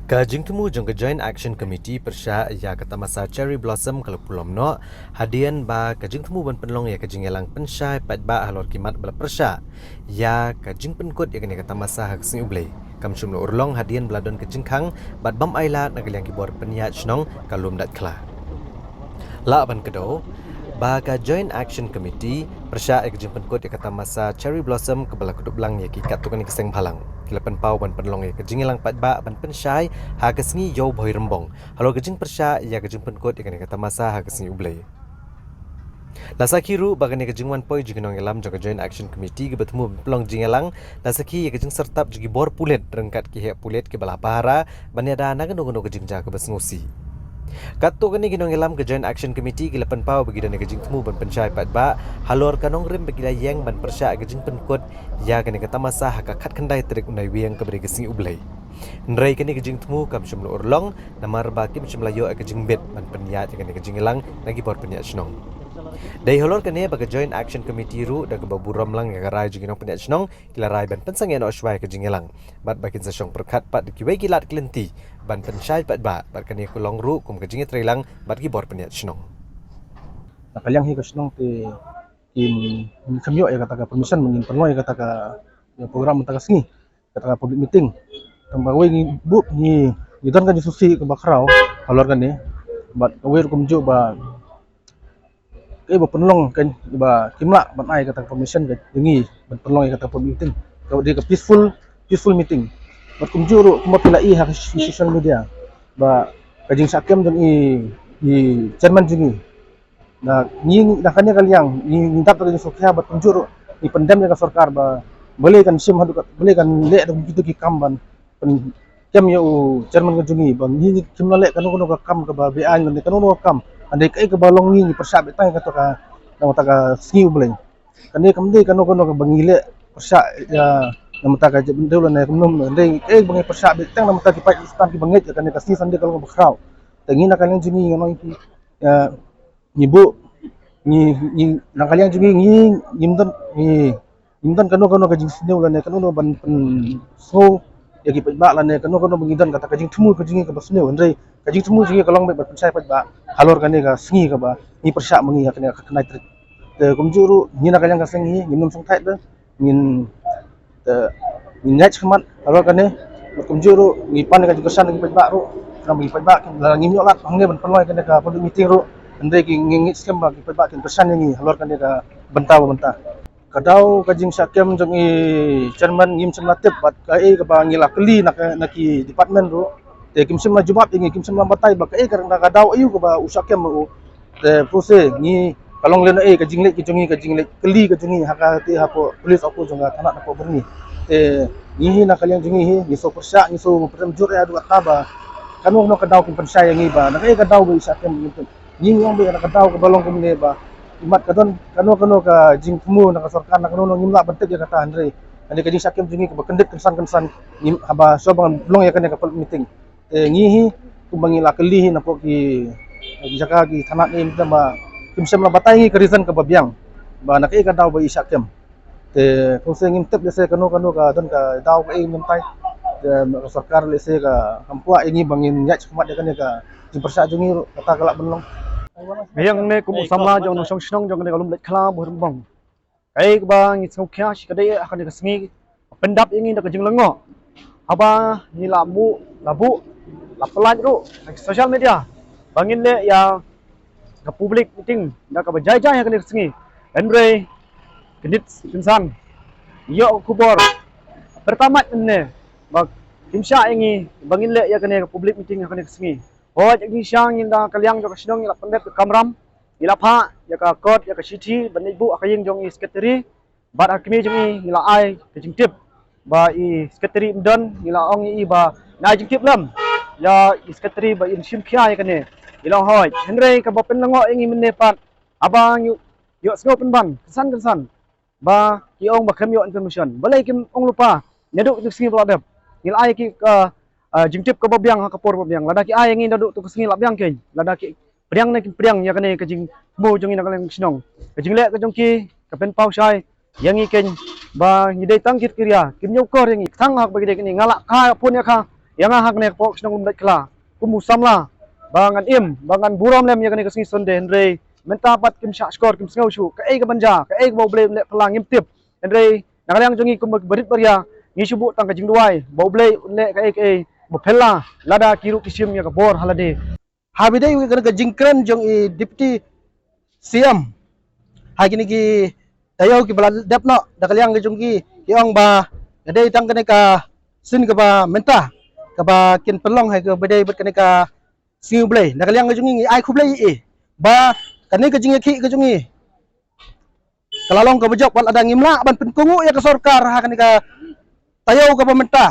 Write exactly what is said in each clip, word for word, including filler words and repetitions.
Ka jingthmu jong ka Joint Action Committee pyrshah ïa ka tamasa Cherry Blossom ka la pulom noh hadien ba ka jingthmu ban pynlong ïa ka jingïalang pynshai paidbah halor ki mat ba la pyrshah ïa ka jingpynkut ïa kane ka tamasa ha ka sngi U Blei kam shym la urlong hadien ba la don ka jingkhang bad bam ailad na ka liang ki bor pynïaid shnong ka Lumdaitkhla. Lah ban kdew ba ka Joint Action Committee pyrshah ïa ka jingpynkut ïa ka tamasa Cherry Blossom kaba la kdup lang ïa ki katto katne ki seng bhalang. Ki la pynpaw ban pynlong ïa ka jingïalang paidbah ban pynshai ha ka sngi Ïew Bhoi Rymbong halor ka jingpyrshah ïa ka jingpynkut ïa kane ka tamasa ha ka sngi U Blei. La sakhi ruh ba kane ka jingwan poi jong ki nongïalam jong ka Joint Action Committee kaba thmu ban pynlong jingïalang la sakhi ïa ka jingsertap jong ki bor pulit ryngkat ki heh pulit kiba la pahara ban ïada na kano kano ka jingjia kaba sngewsih. Katto katne ki nongïalam ka Joint Action Committee ki la pynpaw ba ki don ïa ka jingthmu ban pynshai paidbah halor ka nongrim ba ki la ïeng ban pyrshah ïa ka jingpynkut ïa kane ka tamasa ha ka khatkhyndai tarik u Naiwieng kaba dei ka sngi U Blei. Hynrei kane ka jingthmu kam shym la urlong namar ba kim shym la ïoh ïa ka jingbit ban pynïaid ïa kane ka jingïalang na ki bor pynïaid shnong. Dei halor kane ba ka Joint Action Committee ruh da kaba burom lang ïa ka rai jong ki nongpynïaid shnong ki la rai ban pynsangeh noh shuwa ïa ka jingïalang bad ba kin sa shong pyrkhat pat da kiwei ki lad ki lynti ban pynshai paidbah bad kane ka long ruh kum ka jingïatreilang bad ki bor pynïaid shnong. Na ka liang hi ka shnong te kim, kim ïoh ïa kata ka permission ba ngin pynlong ïa kata ka, ïa program mynta ka sngi, kata ka public meeting. Tang ba wei ngi buh ngi, ngi don ka jingsngewsih kaba khraw halor kane. Bad kawei ruh kumjuh ba kaei ba pynlong kan ba kim lah ban ai kata ka permission ka jong ngi ban pynlong ïa kata ka public meeting. Ka dei ka peaceful, peaceful meeting. Bad kumjuh ruh kumba phi la i ha ka social media ba ka jingshah kem jong i, i chairman jong ngi. Na ngi, na kane ka liang ngi, ngi dap da ka jingsngewkhia bad kumjuh ruh ngi pyndem ïa ka sorkar ba balei kan shim haduh kat, balei kan leh da kito ki kam ban pynkem ïa u chairman ka jong ngi ba ngi, ngi kim lah leh kano kano ka kam kaba beaiñ lane kano kano ka kam. Hynrei kaei kaba long ngi, ngi pyrshah beit tang ïa kata ka, na kata ka sngi U Blei. Kane kam dei kano kano kaba ngi leh pyrshah ïa na bynta ka jaitbynriew lane kumno, hynrei kaei ba ngi pyrshah beit tang na bynta ki paid Khristan kiba ngeit ïa kane ka sngi Sunday ka long kaba khraw. Te ngi na ka liang jong ngi ngi ong ïa phi, ïa, ngi buh, ngi, ngi, na ka liang jong ngi ngi, ngim don, ngi, ngim don kano kano ka jingsniew lane kano kano ban pynsngew ïa ki paidbah lane kano kano ba ngi don kata ka jingthmu ka jong ngi kaba sniew, hynrei ka jingthmu jong ngi ka long beit ban pynshai paidbah halor kane ka sngi kaba ngi pyrshah ma ngi ha kane ka khyndai tarik. Te kumjuh ruh ngi na ka liang ka seng ngi, ngim nym shongthait de, ngin, te ngin ïaid shakhmat halor kane. Bad kumjuh ruh ngi pan ka jingkyrshan na ki paidbah ruh, namar ki paidbah ki la ngim ïoh lad hangne ban pynlong kane ka public meeting ruh, hynrei ki, ngi ngeit skhem ba ki paidbah kin kyrshan ïa ngi halor kane ka bynta ba bynta. Ka daw ka jingshah kem jong i chairman ngim shym la tip bad kaei kaba ngi la kylli na ka, na ki department ruh. Te kim shym la jubab ïa ngi, kim shym la batai ba kaei ka, na ka daw aïu kaba u shah kem u. Te puse ngi ka long lane ka jingleh ka jong ngi, ka jingleh kylli ka jong ngi ha kata hapoh police hapoh jong ka thanat hapoh Byrni. Te ngi hi na ka liang jong ngi hi ngi sngewpyrshah, ngi sngewpyrshah jur ïa haduh katta ba kano kano ka daw kin pynshai ïa ngi ba na kaei ka daw ba i shah kem. Ngi ong ba na ka daw kaba long kumne ba imat ka don kano kano ka jingthmu na ka sorkar na kano kano ngim lah ban tip ïa kata, hynrei kane ka jingshah kem jong ngi kaba kyndit kynsan kynsan ngim, haba shuwa ba ngan long ïa kane ka public meeting. Te ngi hi kumba ngi la kylli hi napoh ki, ki jaka ki thanat ne, mynta ba kim shym la batai ngi ka reason kaba biang ba na kaei ka daw ba i shah kem. Te kong se ngim tip lehse kano kano ka don ka daw kaei mynta. Te ka sorkar lehse kam kwah ïa ngi ba ngin ïaid shakhmat ïa kane ka jingpyrshah jong ngi ruh kata ka lah ban long. Nga ïeng ne kum u samla jong nongshong shnong jong kane ka Lumdaitkhla Bhoirymbong. Kaei kaba ngi sngewkhia shikaddei ha kane ka sngi, pyndap ïa ngi da ka jinglyngngoh. Haba ngi la buh, la buh, la pyllait ruh ha social media ba ngin leh ïa ka public meeting da kaba jai jai ha kane ka sngi. Hynrei kyndit kynsan ïoh ka khubor pyrta mat mynne ba kim shah ïa ngi ba ngin leh ïa kane ka public meeting ha kane ka sngi. Hooid, ïa ngi sha ngi na ka liang jong ka shnong ngi la pyndep ka kamram, ngi la phah ïa ka kot, ïa ka shithi ban leit buh ha ka ïing jong i secretary. Bad ha kmie jong i ngi la ai ka jingtip ba i secretary ym don, ngi la ong ïa i ba nai jingtip lem ïa i secretary ba in shim khia ïa kane. I la ong hooid. Hynrei kaba pynlyngngoh ïa ngi mynne pat haba ngi ïohsngew pynban kynsan kynsan ba ki ong ba khlem ïoh information. Balei kim ong lypa naduh ka sngi ba la dep? Ngi la ai ki ka, ah, jingtip kaba biang ha ka por ba biang. Lada ki ai ïa ngi naduh tu ka sngi la biang kein. Lada ki pdiang ne kim pdiang ïa kane ka jingthmu jong ngi na ka liang shnong. Ka jingleh ka jong ki ka pynpaw shai ïa ngi kein ba ngi dei tang kit kiria, kim ñiewkor ïa ngi. Tang haba ki dei kine nga la kha phone ïa kha ïa nga ha kane ka pok shnong Umdait Khla kum u samla ba ngan im, ba ngan burom lem ïa kane ka sngi Sunday, hynrei mynta pat kim shah shkor, kim sngew shuh kaei ka ban jia, kaei kaba U Blei un leh phylla ngim tip. Hynrei na ka liang jong ngi kum ba rit ba ria ngi shu buh tang ka jingduwai ba U Blei un leh kaei kaei ba phylla lada ki ruh ki shim ïa ka bor ha lade. Haba ïadei bad kane ka jingkren jong i Deputy C M ha kine ki taïew kiba la dep noh, da ka liang ka jong ki ki ong ba ka dei tang kane ka sien kaba mynta kaba kin pynlong ha kaba ïadei bad kane ka sngi U Blei. Da ka liang ka jong ngi ngi ai khublei ïa i ba kane ka jingïakhih ka jong i ka la long kaba jop, wat lada ngim lah ban pynkohnguh ïa ka sorkar ha kane ka taïew kaba mynta,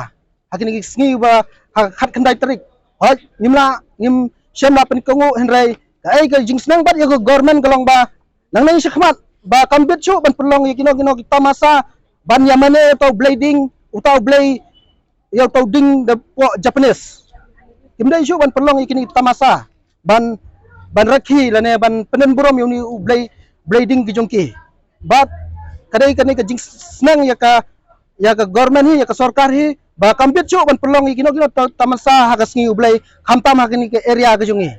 ha kine ki sngi ba ha ka khatkhyndai tarik, hooid ngim lah, ngim shym lah pynkohnguh, hynrei kaei ka jingsneng pat ïa ka government ka long ba nangne shakhmat ba kam bit shuh ban pynlong ïa kino kino ki tamasa ban ïa mane uta u blei ding, uta u blei, ïa uta u ding da pok Japanese. Kim dei shuh ban pynlong ïa kine ki tamasa ban, ban rakhe lane ban pyndon burom ïa une u blei, blei ding ki jong ki. Bad ka dei kane ka jingsneng ïa ka, ïa ka government hi, ïa ka sorkar hi ba kam bit shuh ban pynlong ïa kino kino ta-, tamasa ha ka sngi U Blei, khamtam ha kane ka area ka jong ngi.